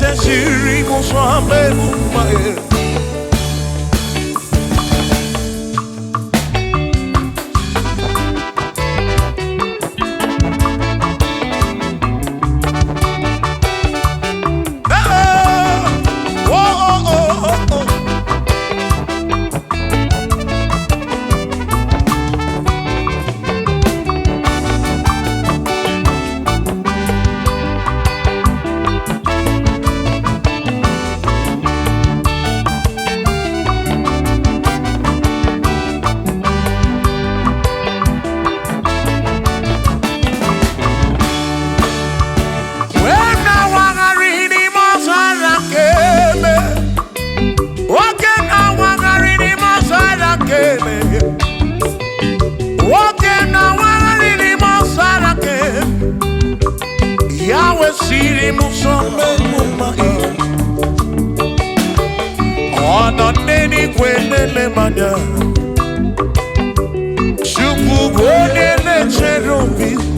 Eze siri m ụzọ mee m mma. Oh, oh, oh, oh, oh. Wee na-awagharị n'ime ọzara nke eme. Nwoke na-awagharị n'ime ọzara nke eme. Nwoke na-awagharị n'ime ọzara nke eme. Ya wesiri m ụzọ mee m mma. Ọ nọ n'eluigwe na-ele m anya. Chukwu bụ onye na-echere obi m.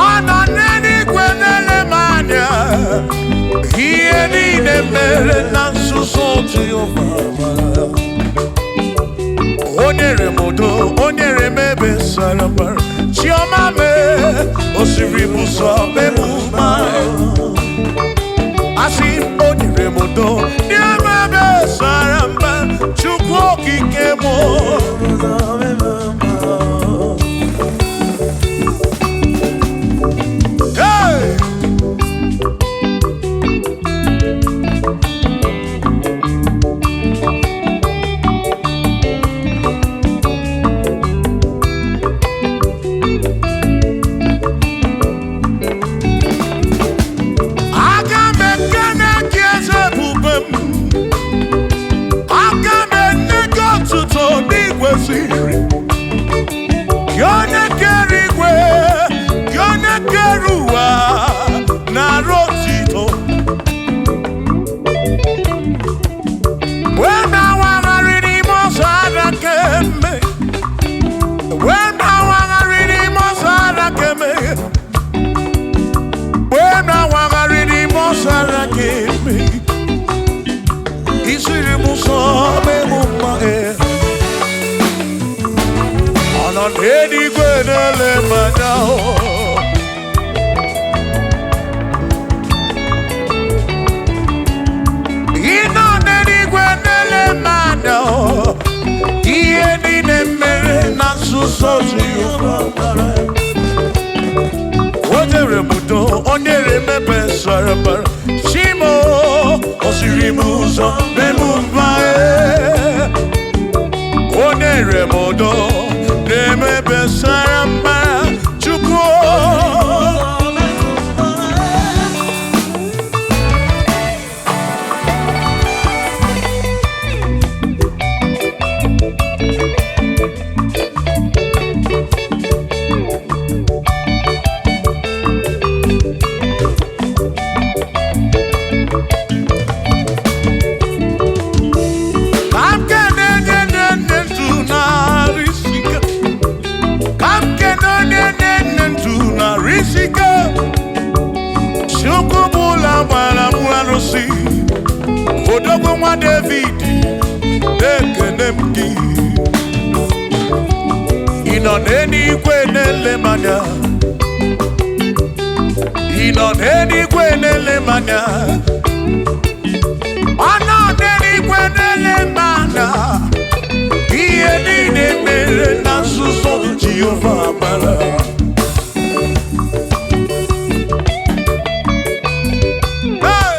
Ọ nọ n'eluigwe na-ele m anya. Ihe niile mere na nzuzo Jehova mara. O nyere m udo, o nyere m ebe sara mbara. Chiọma mee, o siri m ụzọ mee m mma. Asị m, o nyere m udo, nye m ebe sara mbara. Chukwu okike m. Hey! Aga m ekene gị eze ebube m. Aga m enye gị otuto n'igwe ziri. Gị onye kere igwe, gị onye kere ụwa, nara otito. Wee na-awagharị n'ime ọzara nke eme. Wee na-awagharị n'ime ọzara nke eme. Wee na-awagharị n'ime ọzara nke eme. Isiri m ụzọ mee m mma. Ọ nọ n'eluigwe na-ele m anya. Ị nọ n'eluigwe na-ele m anya. Ihe niile mere na nzuzo Jehova mara. O nyere m udo, o nyere m ebe sara mbara. Chimo, o siri m ụzọ mee m mma. O nyere m udo, na-eme ebe sara mbara. Chukwu. Ka m kene onye na-enye ndụ narị isi ike. Ka m kene onye na-enye ndụ narị isi ike. Chukwu bụ ụlọ gbara m arụsị. Odogwu nwa David, na-ekene m gị. Ị nọ n'eluigwe na-ele m anya. Ị nọ n'eluigwe na-ele m anya. Ọ nọ n'eluigwe na-ele m anya. Ihe niile mere na nzuzo Jehova mara. Hey!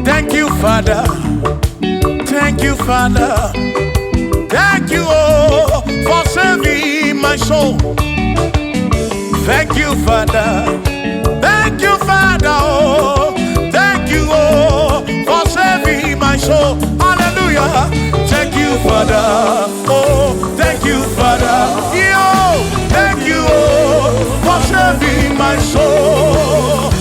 Thank you, Father. Thank you, Father. Thank you, oh, for saving my soul. Thank you, Father. Thank you, Father. Oh, thank you, oh, for saving my soul. Hallelujah. Thank you, Father. Oh, thank you, Father. Yo, thank you, oh, for saving my soul.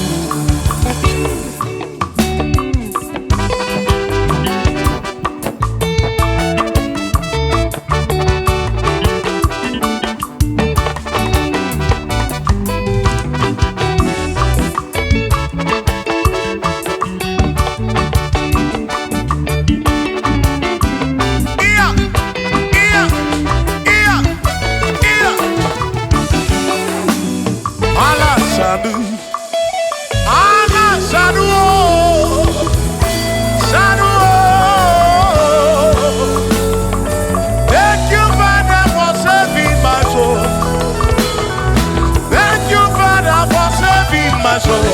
soul.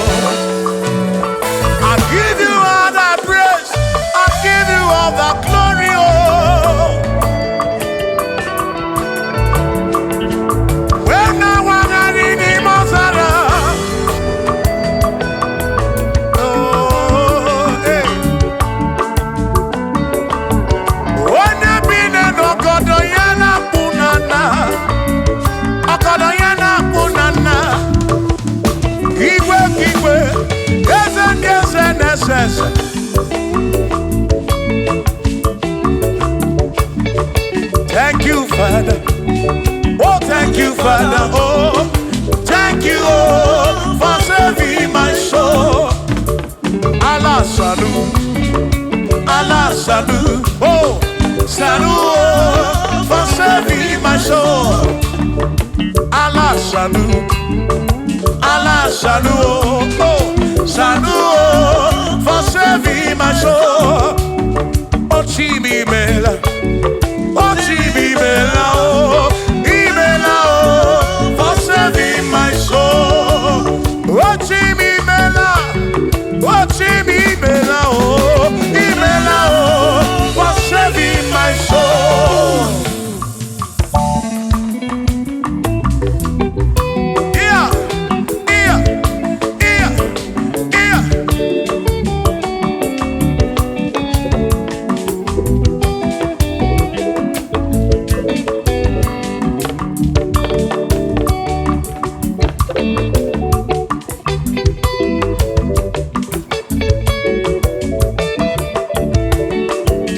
I give you all the praise. I give you all the glory. Oh. When I was in the Mozara. Oh, hey. Onye bi n'ọgọdọ ya na-akpụ na nna. Ọgọdọ ya na-akpụ na nna. Igwe ka igwe, eze ndị eze na-ese ese. Thank you, Father. Oh, thank you, Father. Oh, thank you, oh, for saving my soul. Allah salu, Allah salu, oh, salu, oh, for saving my soul. Allah salu, Allah salu, oh, oh, salu, oh, for saving my soul. Oh, Chimi Mela. Oh, Chimi Mela, oh, Imela, oh, for saving my soul. Oh, Chimi Mela, oh, Chimi Mela, oh, Imela, oh, for saving my soul. Yeah, yeah, yeah, yeah.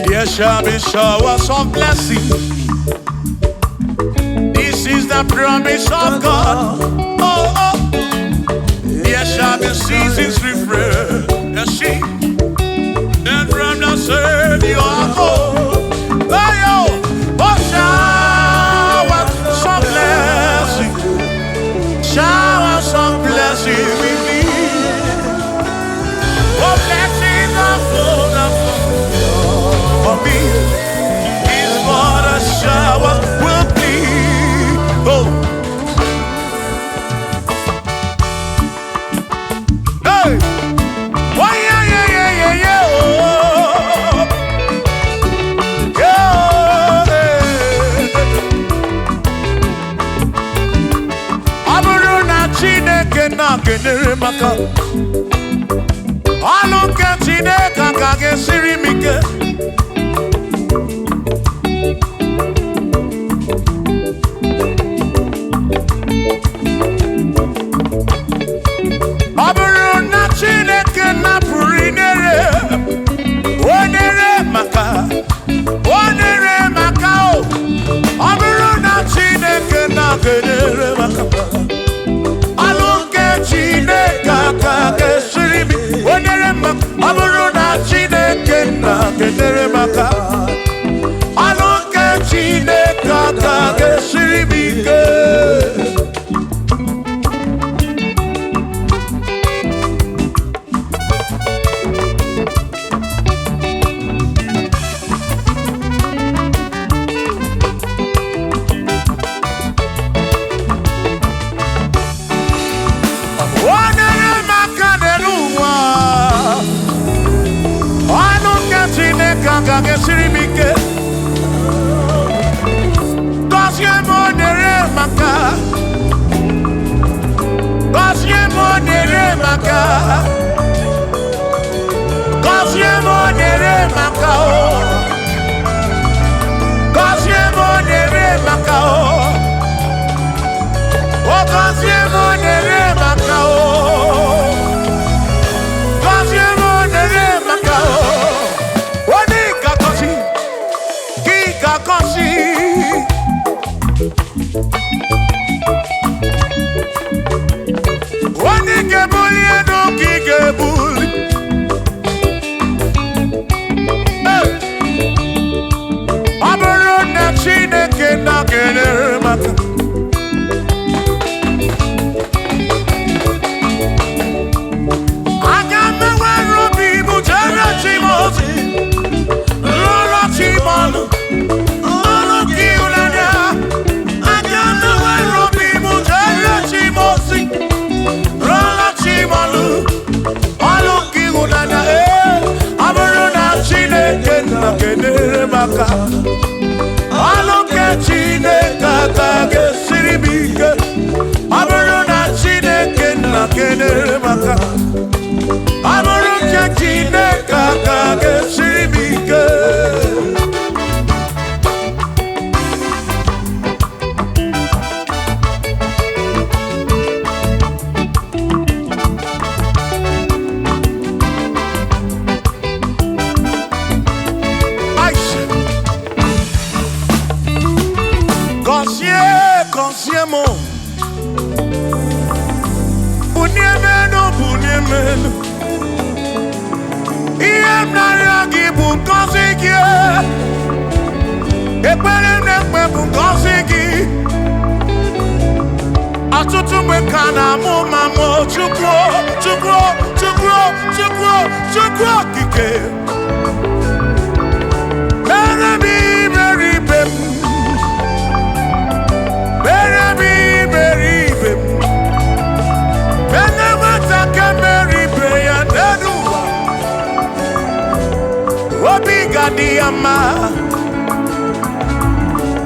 There shall be showers of blessing. This is the promise of God. Oh, oh. There shall be seasons refresh. Yes, she. And from the Savior. Oh, oh, oh, showers of blessing. Showers of blessing we need. Oh, blessings are full of for me. Is what a shower will be. Oh, hey, why, yeah, yeah, yeah, yeah, yeah, oh, yeah, hey. Ọ bụrụ na Chineke na-kenyere m aka, ọlụ nke Chineke aka ga-esiri m ike. Ọ bụrụ na Chineke napụrụ inere, o nyere maka, o nyere maka o. Ọ bụrụ na Chineke na-kenyere maka, ọlụ nke Chineke aka ga-esiri m, o nyere maka. Ọ bụrụ na Chineke na-kenyere maka, ọlụ nke Chineke aka ga-esiri m ike. Onye maka n'elu ụwa, ọnụ nke Chineke agaghị esiri m ike. Gọzie m onyere maka, gọzie m onyere maka, gọzie m onyere maka o, gọzie m onyere maka o, o gọzie m onyere maka o. Gọzie m onyere maka o. Onye ga-agọzi, gị ga-agọzi. Onye ga-ebuli elu ka ị ga-ebuli. Hey! Ọ bụrụ na Chineke na-enyere m aka, aga m enwere obi m jere chi m ozi, lụrụ chi m ọlụ. aka. Ọlụ nke Chineke aka ga-esiri m ike. Ọ bụrụ na Chineke nna kenyere m aka. Ọ bụrụ nke Chineke aka ga-esiri m ike. Aisha. Gọzie, gọzie m. Bunie m elu, bunie m elu. Ihe m na-arịọ gị bụ ngọzi gị. Ekpere m na-ekpe bụ ngọzi gị. Ọtụtụ mgbe ka na-amụ ma mụ Chukwu, Chukwu, Chukwu, Chukwu, Chukwu okike. Mere m iberibe m. Mere m iberibe m. Mere nwata ka mere ibe ya n'elu ụwa. Obi ga-adị ya mma.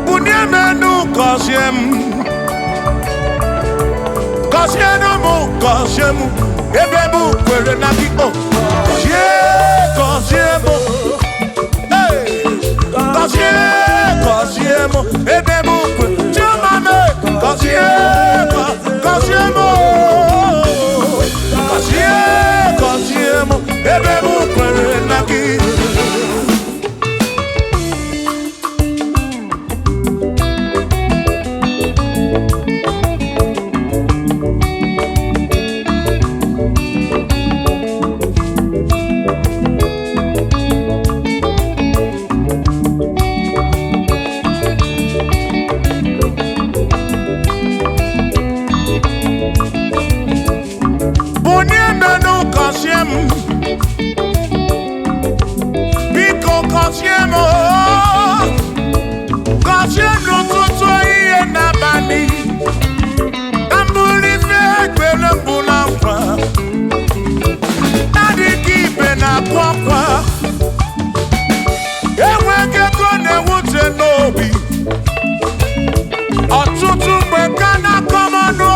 Bunie m enu gọzie m. Gọzienụ m, gọzie m. Ebe m kwere na gị o. Gọzie, gọzie m. Hey! Gọzie, gọzie m. Ebe m kwere. Chioma m, gọzie, gọzie m. Gọzie, gọzie m. Ebe m kwere na gị. Bunie m enu gọzie m. Biko gọzie m. Oo. Gọzie m n'ụtụtụ ehihie n'abalị. Ka m bụrụ ife ekpere mbụ na nkwa. Na-adịghị ibe na-akwa akwa. Enweghị ego na-ewute n'obi. Ọtụtụ mgbe ka na-akọ m ọnụ.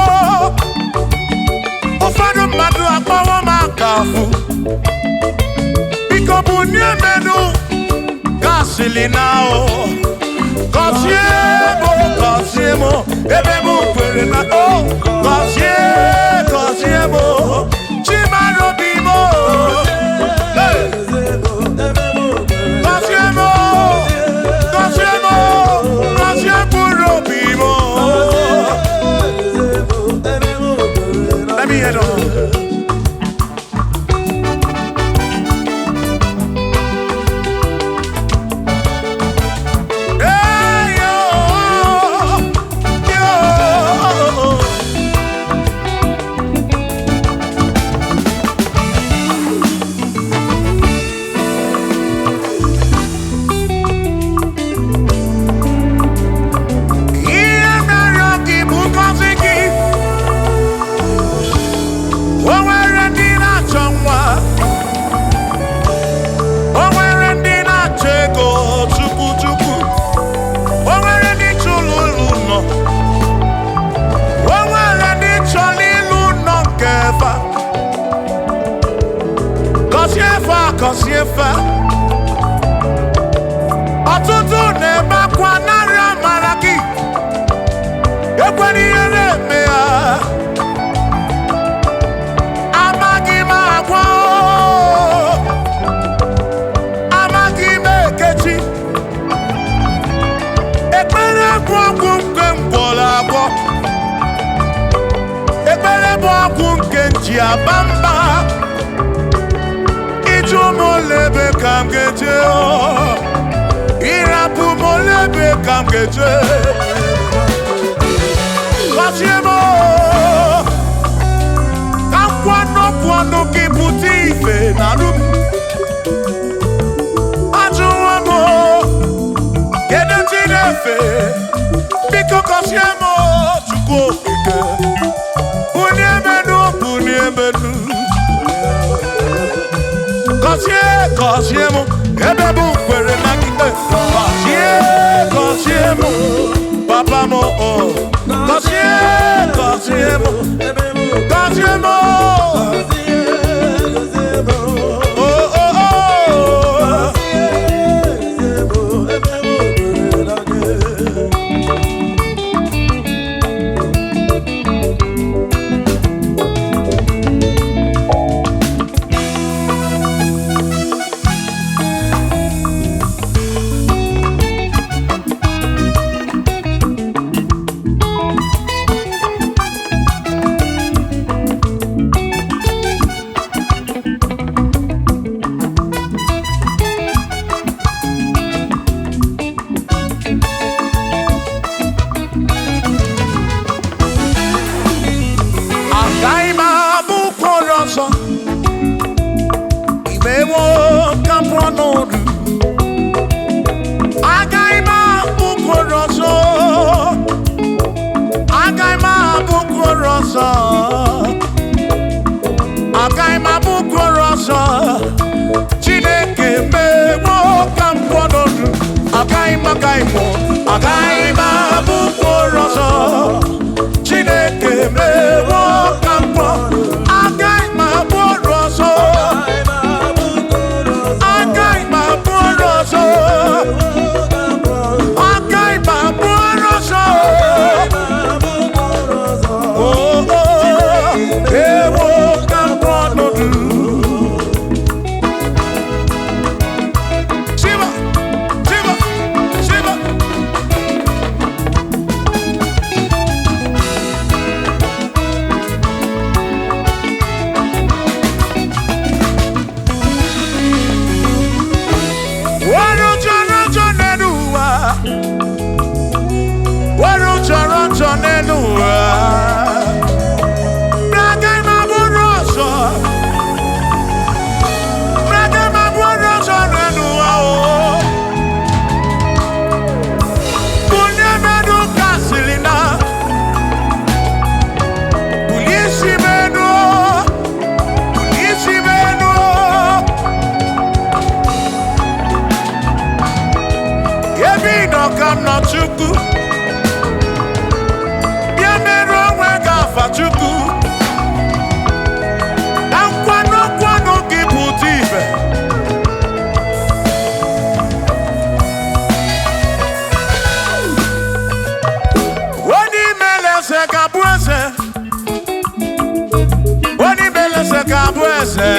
Ụfọdụ mmadụ akpọwo m aka afụ. Biko bunie m enu gasịlị na o. Gọzie m, gọzie m, ebe m kwere na o. Gọzie, gọzie m, Chimara obi m. Hey! Gọzie m, gọzie m, gọzie mkpụrụ obi m. Let me hear it. Hey, yo, yo. Ihe mere gị bụ ngọzi gị. O nwere ndị na-achọ nwa. O nwere ndị na-achọ ego chukwu chukwu. O nwere ndị chọrọ ụlọ nọ. O nwere ndị chọrọ ịlụ nọ nke fa. Gọzie fa, gọzie fa. Ọtụtụ na-ebe akwa narị amara gị. Ekwela ihe na-eme ha. Amaghị m agwa o. Amaghị m ekechi. Ekpere bụ ọgwụ nke m gwọrọ agwọ. Ekpere bụ ọgwụ nke m ji aba mba. Ịjụ m ole ebe ka m ga-eje o. Ịrapụ m ole ebe ka m ga-eje. Gọzie m o. Ka m kwuo n'okwu ọnụ gị pụta ife n'alụ m. Ajụwo m o, kedu chi na-efe? Biko gọzie m o, Chukwu okike. Bunie m enu, bunie m enu. Gọzie, gọzie m, ebe m kwere na gị. Gọzie, gọzie m, papa m, oh. Gọzie, gọzie m, gọzie m, oh, oh, oh. Agaghị m abụkwa onye ọzọ. Imewo ka m pụọ n'ọdụ. Agaghị m abụkwa onye ọzọ. Agaghị m abụkwa onye ọzọ. Agaghị m abụkwa onye ọzọ. Chineke mewo ka m pụọ n'ọdụ. Agaghị m, agaghị m, agaghị m abụkwa onye ọzọ. Chineke mewo ka m pụọ. Agaghị m abụ ọrụ ọzọ. Agaghị m abụ ọrụ ọzọ. Agaghị m abụ ọrụ ọzọ. Oh, oh, ewo ka m pụọ n'ọdụ. Shiva, Shiva, Shiva. Wọ́n jọrọ jọ nínú wa. Wọ́n jọrọ jọ nínú wa. Braga ma bụrụ ọzọ. Braga ma bụrụ ọzọ nínú wa o. Bunye mmadụ kasịrị na. Bulie isi m enu o. Bulie isi m enu o. Ebe ị nọ ka m nọ Chukwu. Bịa merụ onwe gị afa Chukwu. Na nkwado nkwado gị pụta ibe. Onye imele eze ga-abụ eze. Onye imele eze ga-abụ eze.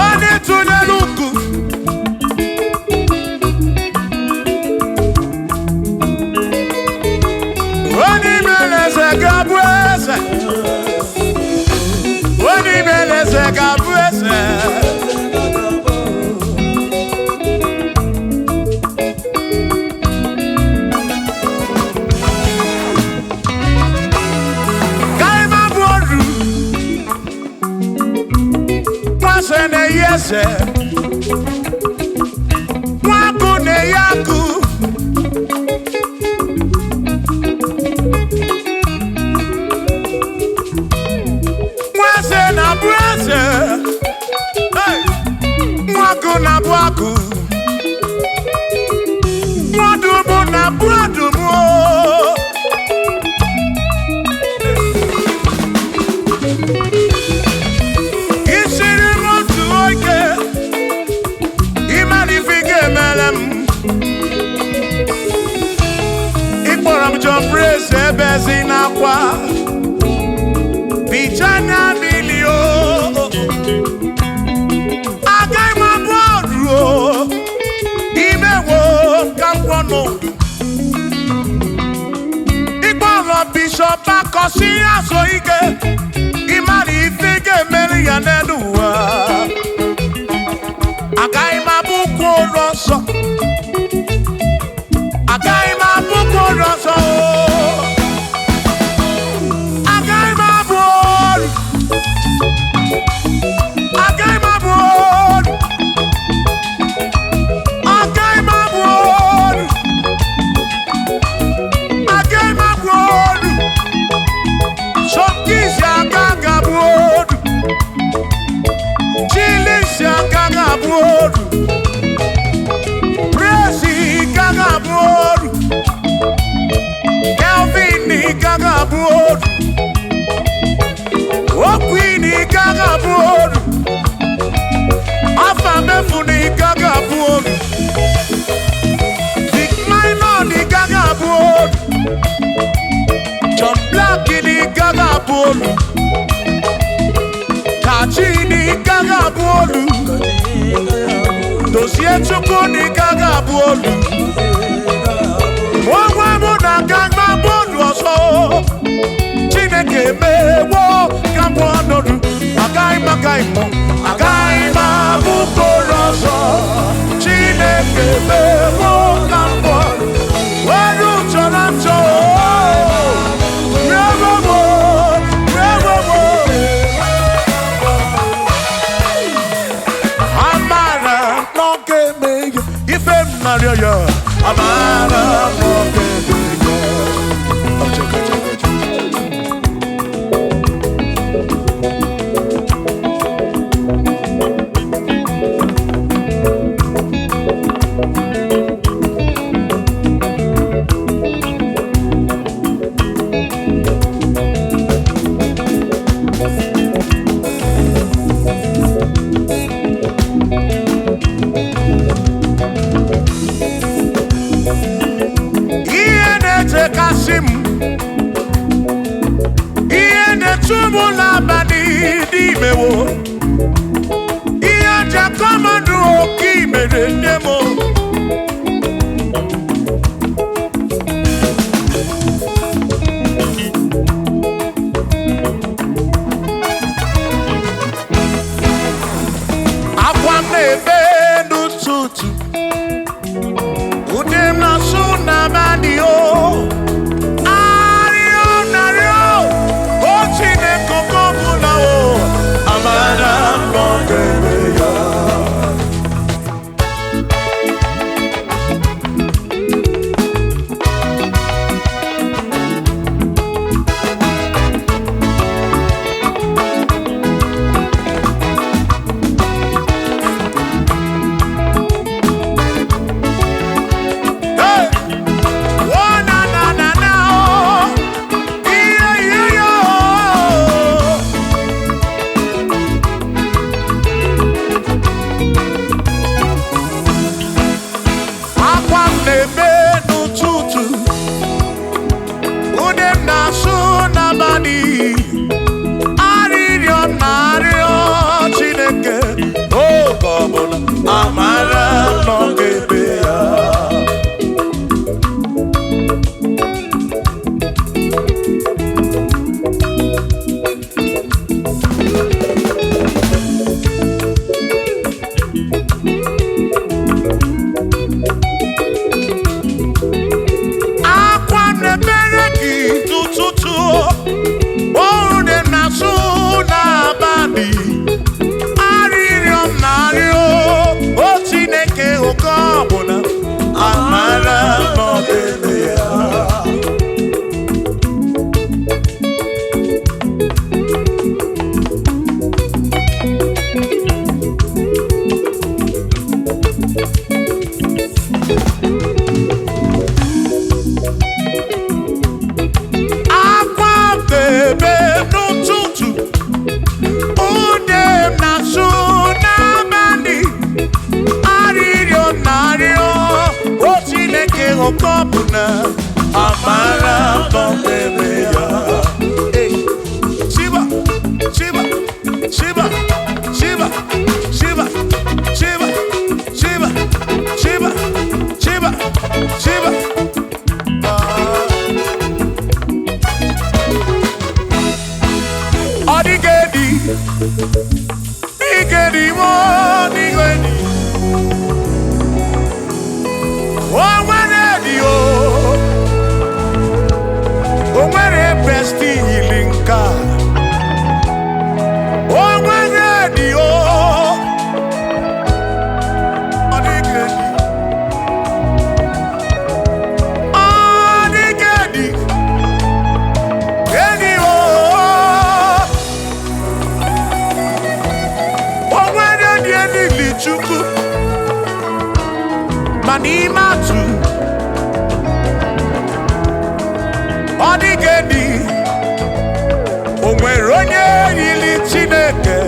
Onye tụnyere ukwu. Onye imele eze ga-abụ eze. Onye imele eze ga-abụ eze. Ka ị ma bụ oru. Nwa na-eyi eze. Nwa agụ na-eyi agụ. Nwa eze na-abụ eze. Hey! Nwa agụ na-abụ agụ. Nwa ọdụm na-abụ ọdụm o. Isiri m otu oge, ịmara ife ị ga-emere m. Ị kpọrọ m John Praise ebezi n'akwa. Bicha anya mmiri o. Agaghị m abụ ọrụ o. Imewo ka m kwọ n'udu. Ịkpọrọ Bishọp Akọsi azụ ike. Ịmara ife ị ga-emere ya n'elu ụwa. Agaghị m abụkwa ụlọ nsọ. Agaghị m abụkwa ụlọ nsọ o. Agaghị m abụ ọrụ. Agaghị m abụ ọrụ. Agaghị m abụ ọrụ. Agaghị m abụ ọrụ. Sọmkisi agaghị abụ ọrụ. Chilisi agaghị abụ ọrụ. olu. Kachi na ị gaghị abụ olu. Dozie Chukwu na ị gaghị abụ olu. Onwe mụ na aga m abụ olu ọzọ. Chineke emewo ka m pụọ n'olu. Agaghị m agaghị m agaghị m abụ olu ọzọ. Chineke emewo ka m pụọ. Olu chọrọ nchọ. Rewowo, rewowo. Amara n'oge eme ya, ife m narịọ ya. Amara n'oge eme ya. Ọchọkọ, ọchọkọ, ọchọkọ. Ihe na-echekasị m, ihe na-echu m n'abalị n'imewo, ihe nji akọmọdụ oke imere nne m. Akwa m na-ebe n'ụtụtụ, ude m na-asụ n'abalị o. Arịọ narịọ, o Chineke oke ọbụla o, amara m ọ ga-eme ya. Hey! Oh, na, na, na, na, oh. Yeah, yeah, yeah, oh. Akwa m na-ebe n'ụtụtụ, ude m na-asụ n'abalị, arịrịọ m na-arịọ Chineke, oge ọbụla amara m na ọ ga-eme ya. Akwa m na-ebere gị n'ụtụtụ, oru m na-asụ n'abalị, arịrịọ m na-arịọ, o Chineke oke ọbụla, amara m na ọ ga-eme ya. Akwa m na-ebe n'ụtụtụ, ude m na-asụ n'abalị, arịrịọ m na-arịọ, o Chineke oke ọbụla, amara m na ọ ga-eme ya. Hey. Shiba, Shiba, Shiba, Shiba, Shiba, Shiba, Shiba, Shiba, Shiba, Shiba. Ọ dịghị edi, dịghị edi, mo dịghị edi. O nwere edi o, o nwere besti yiri nke a. O nwere edi o, ọ dịghị edi. Ọ dịghị edi, edi o. O nwere edi elili Chukwu, ma n'ime atụ, ọ dịghị edi. O nwere onye yiri Chineke.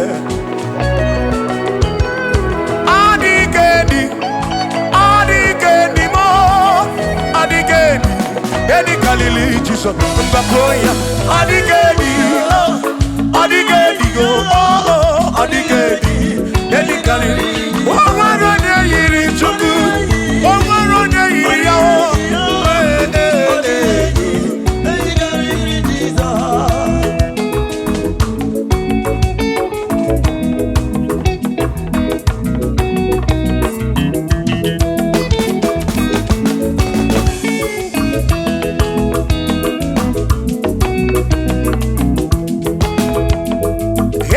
Ọ dịghị edi, ọ dịghị edi mo, ọ dịghị edi. Edi kalili Jizọs mgbakọ ya. Ọdịghị edi, ọdịghị edi, ọdịghị edi. Edi kalili. O nwere onye yiri Chukwu. O nwere onye yiri ya. Ee, ee, ee.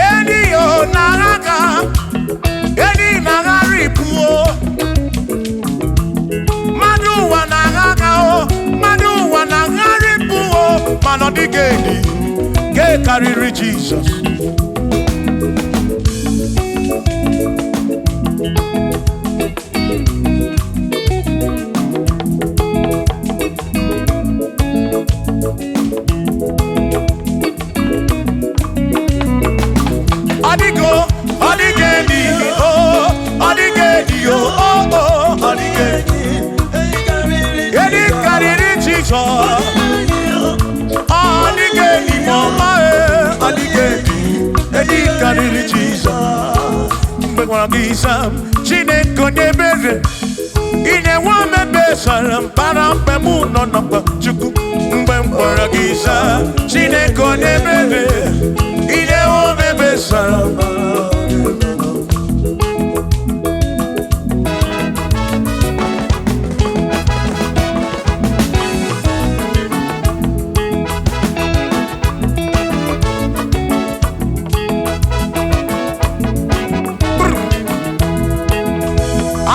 Edi yo n'agha, edi n'agha ripuo. Mmadụ ụwa na-agha o, mmadụ ụwa na-agharịpụ o, mana ọ dịghị edi ke karịrị Jizọs. Ọ dịgo, ọ dịghị edi o, ọ dịghị edi o, o, o, ọ dịghị edi. Edi karịrị Jizọs. Ọ dịghị edi ma ọma e, ọ dịghị edi. Edi karịrị Jizọs. Mgbe gwara gị sam, Chineke onye ebere, ị na-enwe omebe sara mbara mgbe mụ nọ n'ọkpa Chukwu. Mgbe m gwara gị sam, Chineke onye ebere, ị na-enwe omebe sara mbara.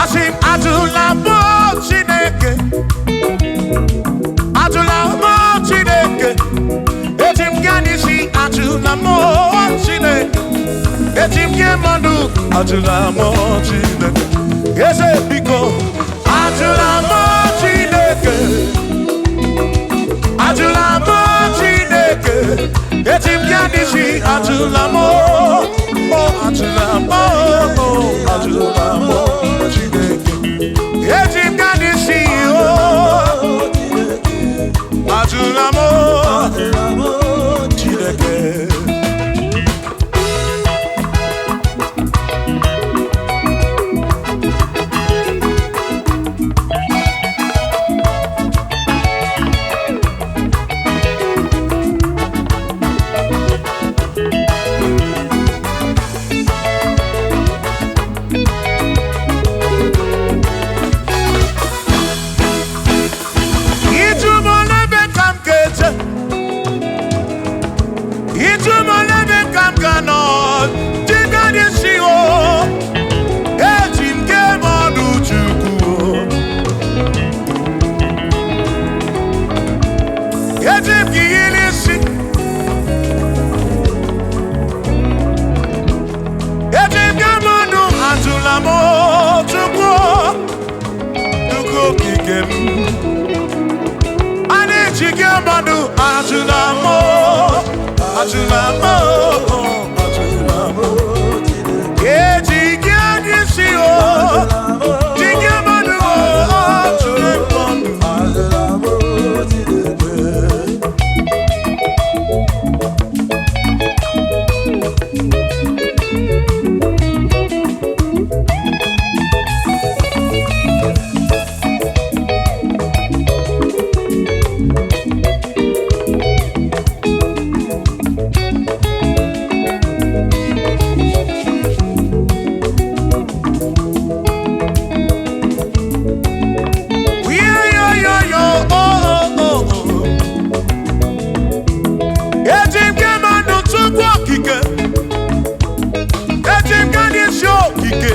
Asị m ajụla mụ Chineke, ajụla mụ Chineke, eji m gaa n'isi ajụla mụ Chineke, eji m gị mmadụ ajụla mụ Chineke, eze biko ajụla mụ Chineke, ajụla mụ Chineke, eji m gaa n'isi ajụla mụ, o ajụla mụ, o ajụla mụ Chineke. Eji m gaa n'isi o, ajụla m Chineke. Ịjụ m n'ebe ka m ga-eje, ịjụ m n'ebe ka m ga-anọ, dị ka n'isi o, eji m gee m ọnụ Chukwu o. Eji m gị yiri isi, eji m gee m ọnụ ajụla m o, Chukwu o, Chukwu okike m. A na-eji gị mmadụ ajụla m o, ajụla m o, ajụla m o. Eji gị anya isi o, ji gị mmadụ o, ajụla m o. Yo, oh, oh, oh. Eji m gị mmadụ Chukwu okike, eji m gị n'isi okike.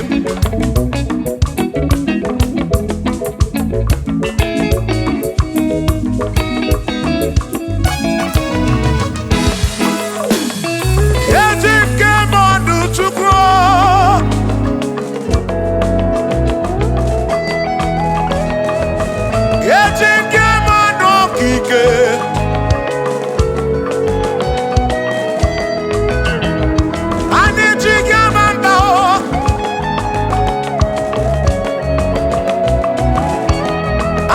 Eji m gị mmadụ Chukwu. Eji m gị mmadụ okike. A na-eji gị ama mba o.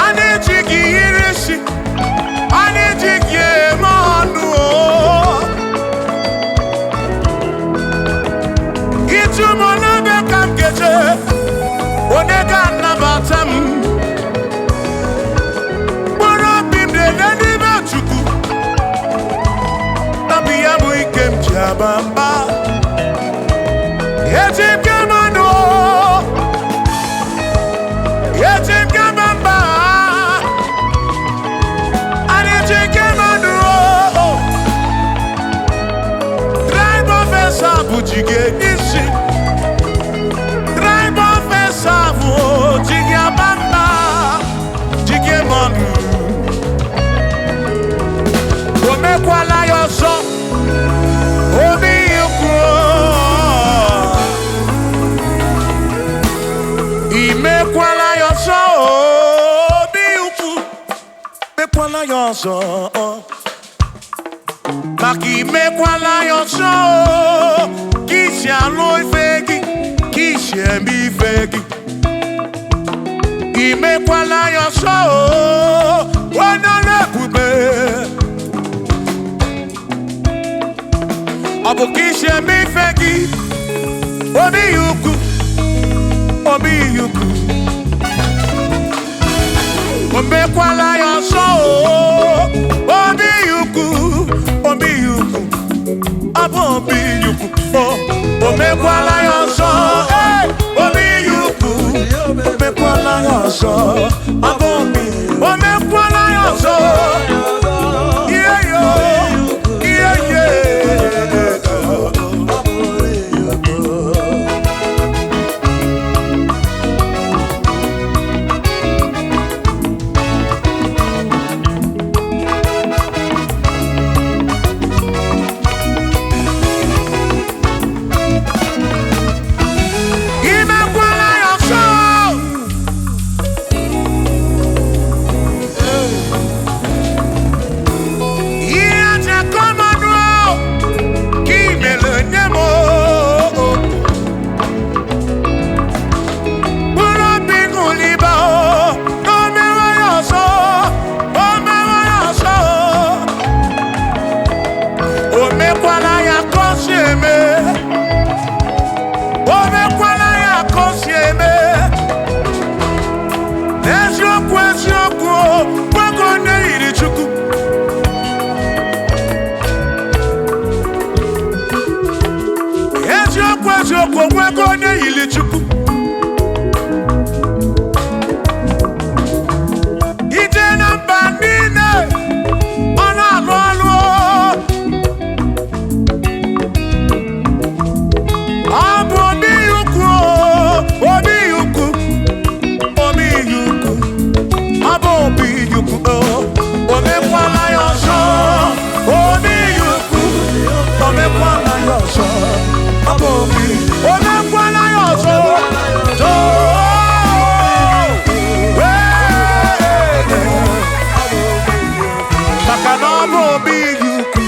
A na-eji gị yiri isi. aba mba. Eji m gị mmanụ, eji m gị mba, anyị ji gị mmanụ. Tribe of Esau ji gị isi. Tribe of Esau ji gị aba mba, ji gị mmanụ. O mekwala ya ọzọ, obi ukwu. Imekwala ya ọzọ, obi ukwu. Mekwala ya ọzọ, maka imekwala ya ọzọ, ka isi alụ ife gị, ka isi eme ife gị. Imekwala ya ọzọ, onye ọrụ ebube. Ọ bụ ka isi eme ife gị, obi ukwu, obi ukwu. O mekwala ya ọzọ, obi ukwu, obi ukwu, ọ bụ obi ukwu. O mekwala ya ọzọ, obi ukwu. O mekwala ya ọzọ, ọ bụ obi. O mekwala ya ọzọ, ihe yo, ihe ye. Imekwala ya ọzọ. Ihe aja kọmanụ ka imere nye m, mkpụrụ obi ṅụliba na o mewe ya ọzọ, o mewe ya ọzọ. O mekwala ya ka o si eme, o mekwala ya ka o si eme. N'eziokwu, eziokwu, gbagọ onye yiri Chukwu. Eziokwu, eziokwu, onwego onye yiri Chukwu. Ije na mba niile, ọ na-alụ ọlụ. Ọ bụ obi ukwu, obi ukwu, obi ukwu, ọ bụ obi ukwu. O mekwala ya ọzọ, obi ukwu. O mekwala ya ọzọ, ọ bụ obi. O mekwala ya ọzọ. Maka na ọ bụ obi ukwu,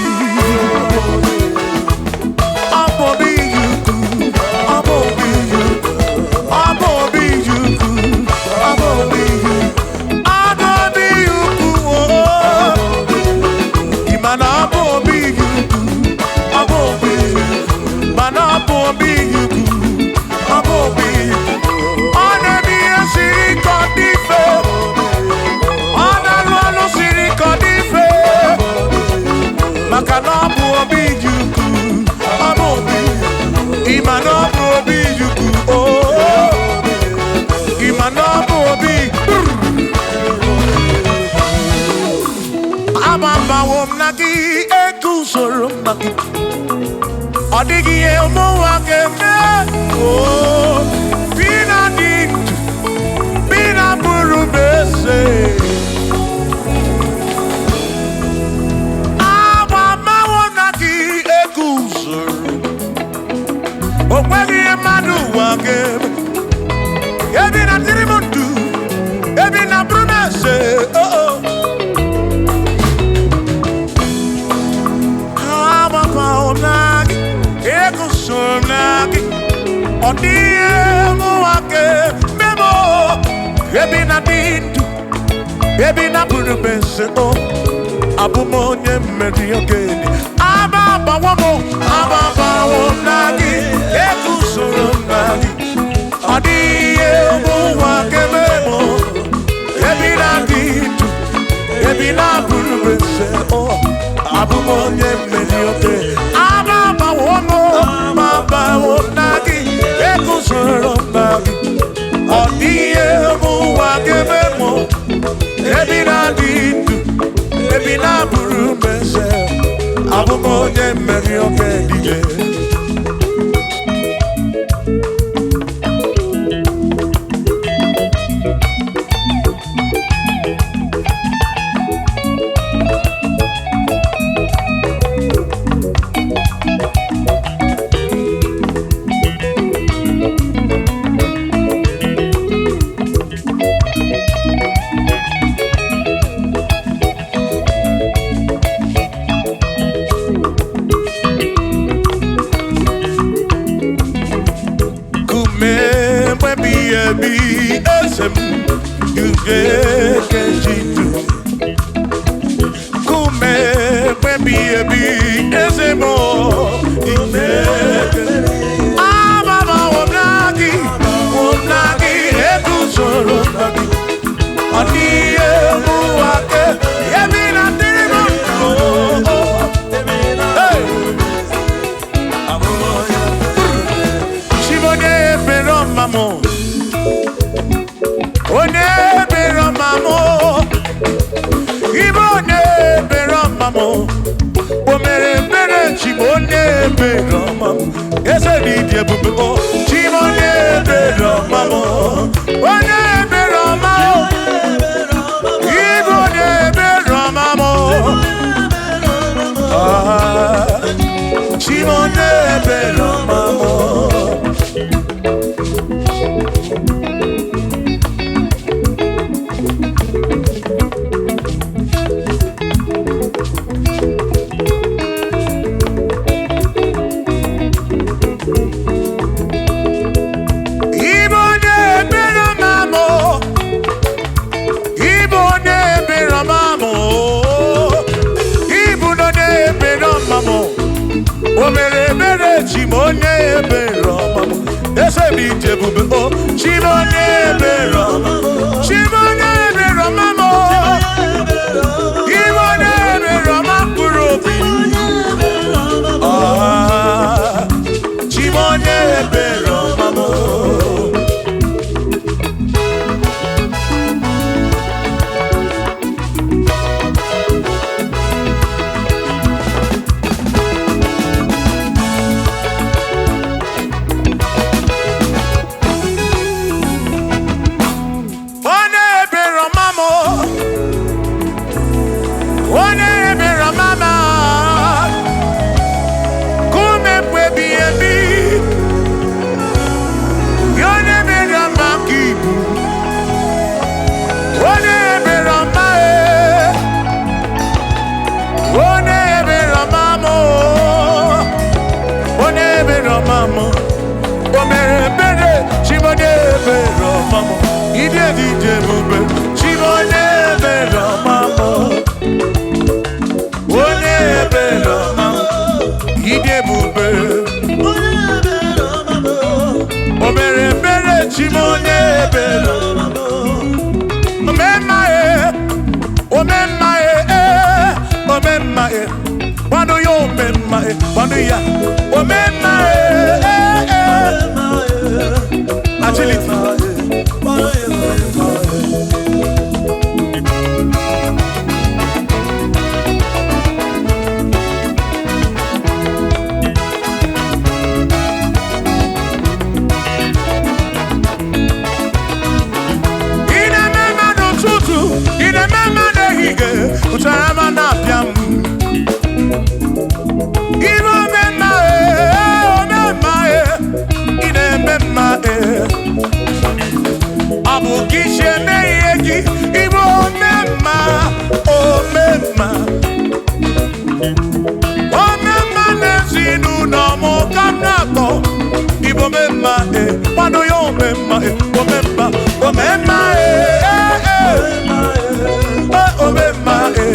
ọ bụ obi ukwu, ọ bụ obi ukwu, ọ bụ obi ukwu, ọ bụ obi ukwu, ọ bụ obi ukwu. Ị ma na ọ bụ obi ukwu, ọ bụ obi ukwu, mana ọ bụ obi ukwu, ọ bụ obi ukwu. Ọ na-eme ihe siri ike ọ dị mfe. Ọ na-alụ ọlụ siri ike ọ dị mfe. Maka na ọ bụ obi ukwu, ọ bụ obi. Ị ma na ọ bụ obi ukwu, oh. Ị ma na ọ bụ obi. Agbabawo m na gị, eguzoro m na gị. Ọ dịghị ihe ụmụnwa ga-eme. Oh, bi na dị ndụ, bi na bụrụ m eze. Agbabawo m na gị, eguzoro. O nweghị ihe mmadụ ụwa ga-eme. Ebi na dịrị m ndụ, ebi na bụrụ m eze. Oh, oh. Agbabawo m na gị, eguzoro m na gị. Ọ dịghị ihe mụnwa ga-eme m. Ebi na dị ndụ, ebi na bụrụ m eze. O abụ m onye mmeri okenye. Agbabawo m, agbabawo m na gị, eguzoro m na gị. Ọ dịghị ihe ụmụnwa ga-eme m. Ebi na dị ndụ, ebi na bụrụ m eze. O abụ m onye mmeri okenye. Agbabawo Onye mmeri oke dike. Kume mgbe ebi eze m ugekejidu. Kume mgbe ebi eze m imeke. Amama womnagi womnagi eguzoro mnagi. Ọ dịghị mụwake ebi na dịrị m ndụ. Hey! Chibonye ebere ọma mụ, onye ebere ọma mụ, ibe onye ebere ọma mụ, o mere ebere chibonye ebere ọma mụ, eze dị dị ebube o, chibonye ebere ọma mụ, onye ebere ọma mụ, ibe onye ebere ọma mụ, ah, chibonye ebere ọma mụ. Ibo onye ebere ọma mụ, ibo onye ebere ọma mụ, ibu onye ebere ọma mụ, o mere ebere chi m onye ebere ọma mụ, eze m ije ebube o, chi m onye ebere ọma, chi m onye ebere ọma mụ, ibo onye ebere ọma mkpụrụ obi, ah, chi m onye ebere ọma mụ. Onye ebere ọma m, onye ebere ọma m, kume mgbe ebighị ebi, ya onye ebere ọma ka ibu, onye ebere ọma e, onye ebere ọma m, onye ebere ọma m, o mere ebere chi m onye ebere ọma m, ịdị edide ebube chi m onye ebere ọma m. Onye ebere ọma m, ịdị ebube, o mere ebere chi m onye ebere ọma m. Omemma e, omemma e, omemma e, gwanụ ya omemma e, gwanụ ya omemma e, Agility. Ị na-eme mma n'ụtụtụ, ị na-eme mma n'ehihie, ụtara ma na-apịa m. Ibe omemma e, omemma e, ị na-eme mma e. Ọ bụ gị si eme ihe gị, ịbụ omemma, omemma. Omemma n'ezinụlọ m ka m na-akpọ. Ịbụ omemma e, kwado ya omemma e, omemma, omemma e, e, e. Omemma e.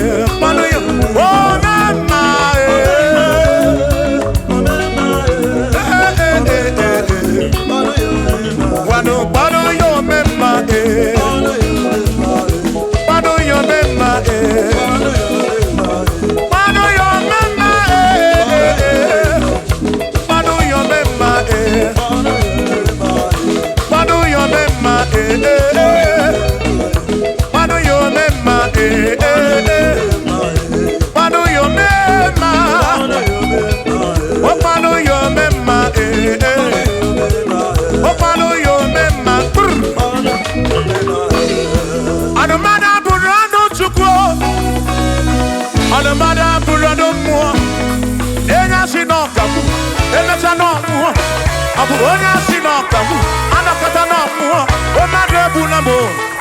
Ọ bụ onye asị na ọkagbu anakọta na ọmụọ mmadụ egbu na mụ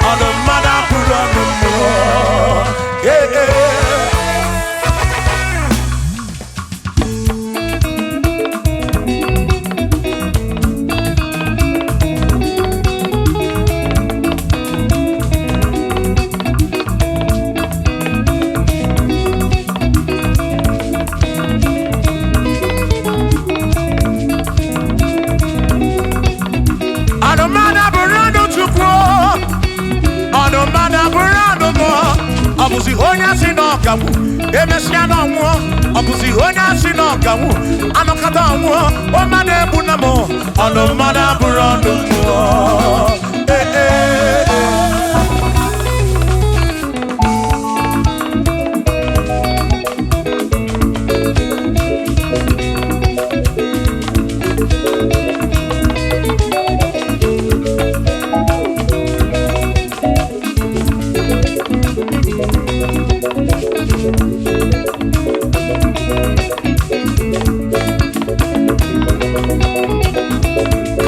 ọnụ mmadụ abụrụ ọnụ mmụọ. Ee, ee. Ọnụmmadụ abụrụ ọnụ Chukwu, ọnụmmadụ abụrụ ọnụ mmụọ. Ọ bụzi onye asị na ọkagbu emesịa na ọnwụọ. Ọ bụzi onye asị na ọkagbu anọkọta ọnwụọ mmadụ egbu na mụ ọnụ mmadụ abụrụ ọnụ mmụọ. Ee, ee, ee.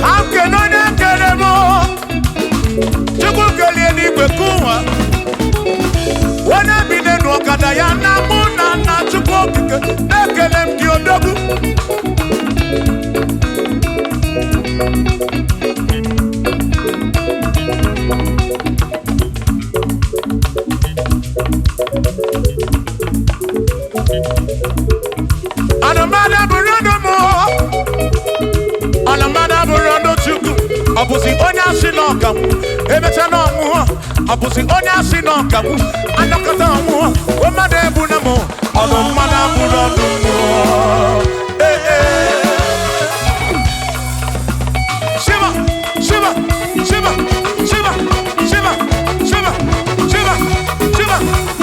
Ka m kene onye kere m, Chukwu kelie n'igwe kụwa onye bi n'elu ọkada ya na mụ na nna Chukwu okike na-ekele m gị odogwu. Anụmanụ abụrụ ọnụ mụ, ọnụmmadụ abụrụ ọnụ Chukwu. Ọ bụzi onye asị na ọkagbu emecha na ọnwụọ. Ọ bụzi onye asị na ọkagbu anọkọta ọnwụọ mmadụ ebu na mụ ọnụ mmadụ abụrụ ọnụ mmụọ. Ee, ee. Shiva, Shiva, Shiva, Shiva, Shiva, Shiva, Shiva, Shiva,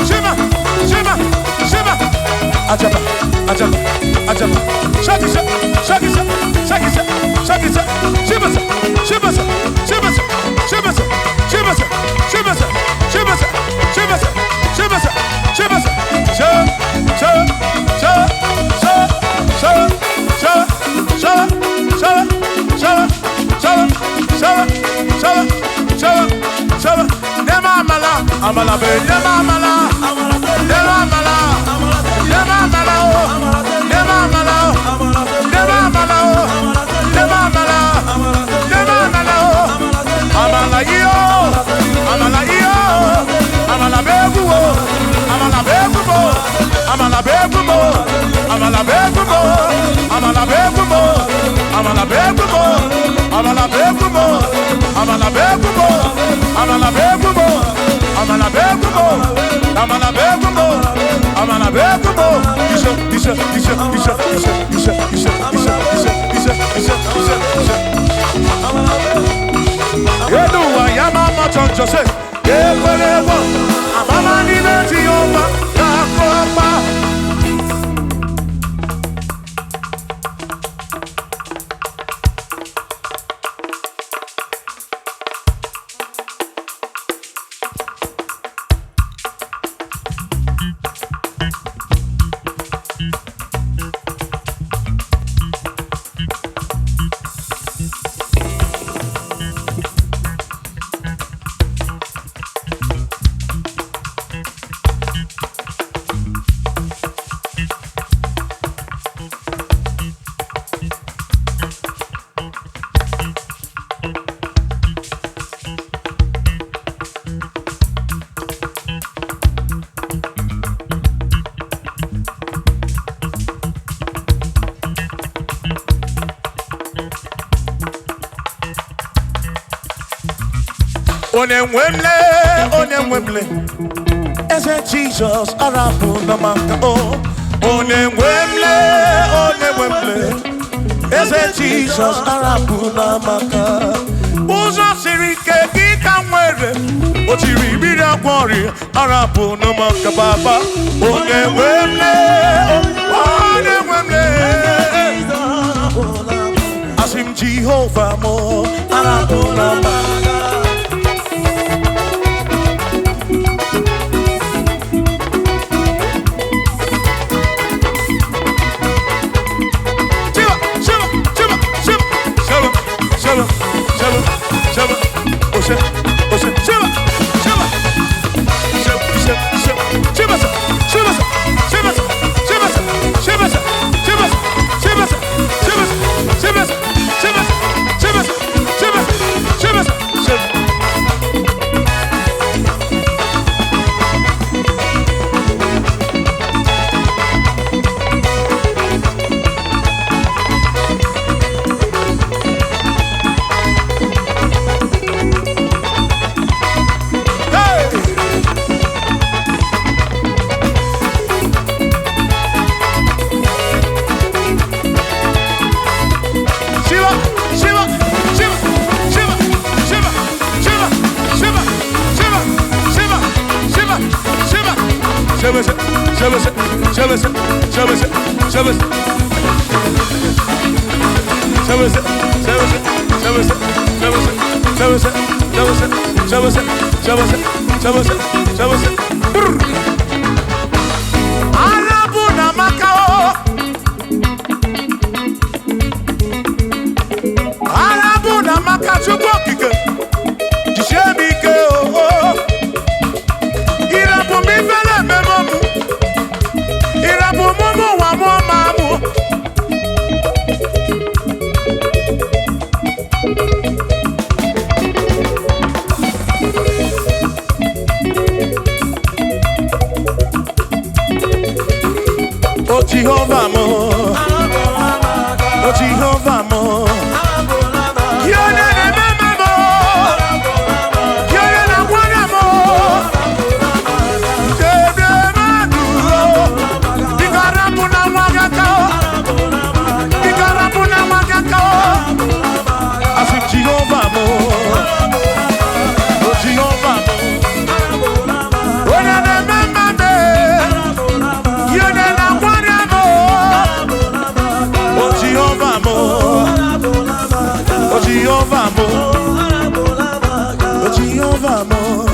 Shiva, Shiva, Shiva. Ajaba, ajaba, ajaba. Shaki sha, shaki sha, shaki sha, shaki sha. Shiva sha, Shiva sha, Shiva sha, Shiva sha, Shiva sha, Shiva sha, Shiva sha, Shiva sha, Shiva sha, Shiva sha. Sha, sha, sha, sha, sha, sha, sha, sha, sha, sha, sha, sha, sha, sha. Nema amala, amala be, nema amala, nema amala, nema amala o, nema amala o, nema amala o, nema amala, nema amala o, amala iyo, amala iyo, amala be egwu o, amala be egwu mo, amala be egwu mo, amala be egwu mo, amala be egwu mo, amala be egwu mo, amala be egwu mo, amala be egwu mo, amala be egwu mo, amala be egwu mo, amala be egwu mo, amala be egwu mo. Ise, ise, ise, ise, ise, ise, ise, ise, ise, ise, ise, ise, ise. Eluwa ya mama chọnchọ se ekwere egwu amama n'ime Jehova ga-akụ ọkpa. Onye nwe mle, onye nwe mle, eze Jizọs arapụ na maka o. Onye nwe mle, onye nwe mle, eze Jizọs arapụ na maka. Ụzọ siri ike gị ka m nwere, o tiri mmiri agwọ ọrịa arapụ na maka baba. Onye nwe mle, onye nwe mle, asị m Jehova mụ arapụ na maka. Shiva, Shiva, Shiva, Shiva, Shiva, Sebese, sebese, sebese, sebese, sebese. Sebese, sebese, sebese, sebese, sebese, sebese, sebese, sebese, sebese, sebese. Arabu na Macao. Arabu na Macao Chukwu okike. Jisie m ike o. Irapụ m ifele ememe mụ. Irapụ m ụmụ ụwa mụọ ma mụ. O Jehovah mo, O Jehovah mo. Yone na mama mo, yone na mwana mo. Jebe madu o, bikarapu na mwagaka o, bikarapu na mwagaka o. Asi Jehovah mo, O Jehovah mo. Yone na mama me, yone na mwana mo. O Jehovah mo, O Jehovah mo, O Jehovah mo.